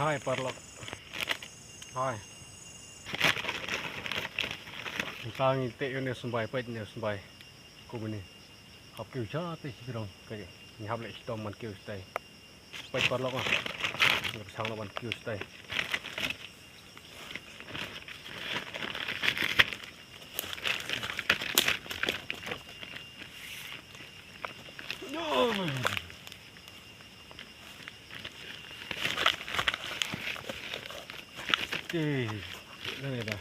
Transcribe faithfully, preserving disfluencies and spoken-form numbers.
Hai paralok. Hai. Ngi te ïa une u symbai, peit une u symbai. Kumne. Hap kiew shatei shi jrong. Kane. Ngi hap leh shitom ban kiew shatei. Peit paralok ah. Ngi pyrshang noh ban kiew shatei. Te, nang ida.